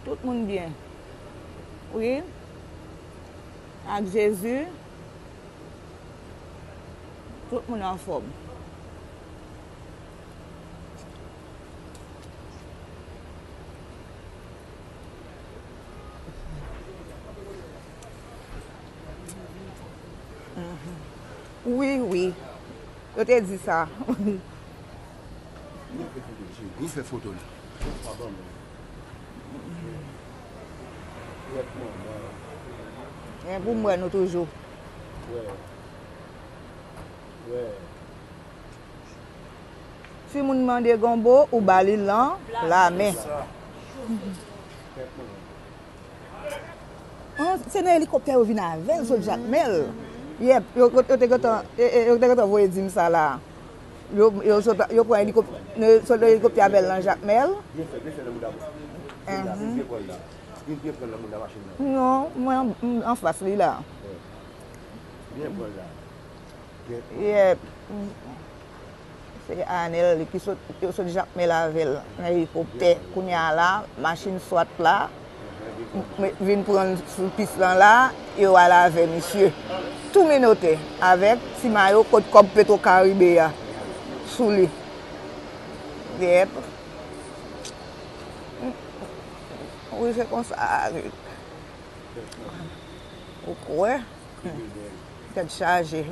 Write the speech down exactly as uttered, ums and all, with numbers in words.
Tout moun byen. Wi. Ak Jezi, tout moun anfòm. Wi, wi. Yo te di sa. Nou fè foto, nou fè foto la. Men pou m wè nou toujou. Si moun mande gonbo, ou ba li lan lamen. An, se nan elikoptè yo vin avè l sot Jakmèl. Yèp, yo, yo, yo te gentan, e, e, yo te gentan voye di m sa la. Yo, yo sot, yo pran elikop-, yo sot nan elikoptè avè l nan Jakmèl. Byen fè, byen fè nan mouda mwen. Vin byen pran l la. Vin byen pran l nan mouda machin nan. Non, mwen an, m anfas li la. Byen pran l la. Yèp. Se Anèl ki sot, yo sot Jakmèl avè l nan elikoptè. Kounye a la, machin swat la, m-, vin pran l sou pis lan la, yo al avè misye. Tou menotè, avèk ti mayo kot kòb Petro Caribe a sou li. Yèp. Wi, se konsa. Ou kwè? Tèt chaje.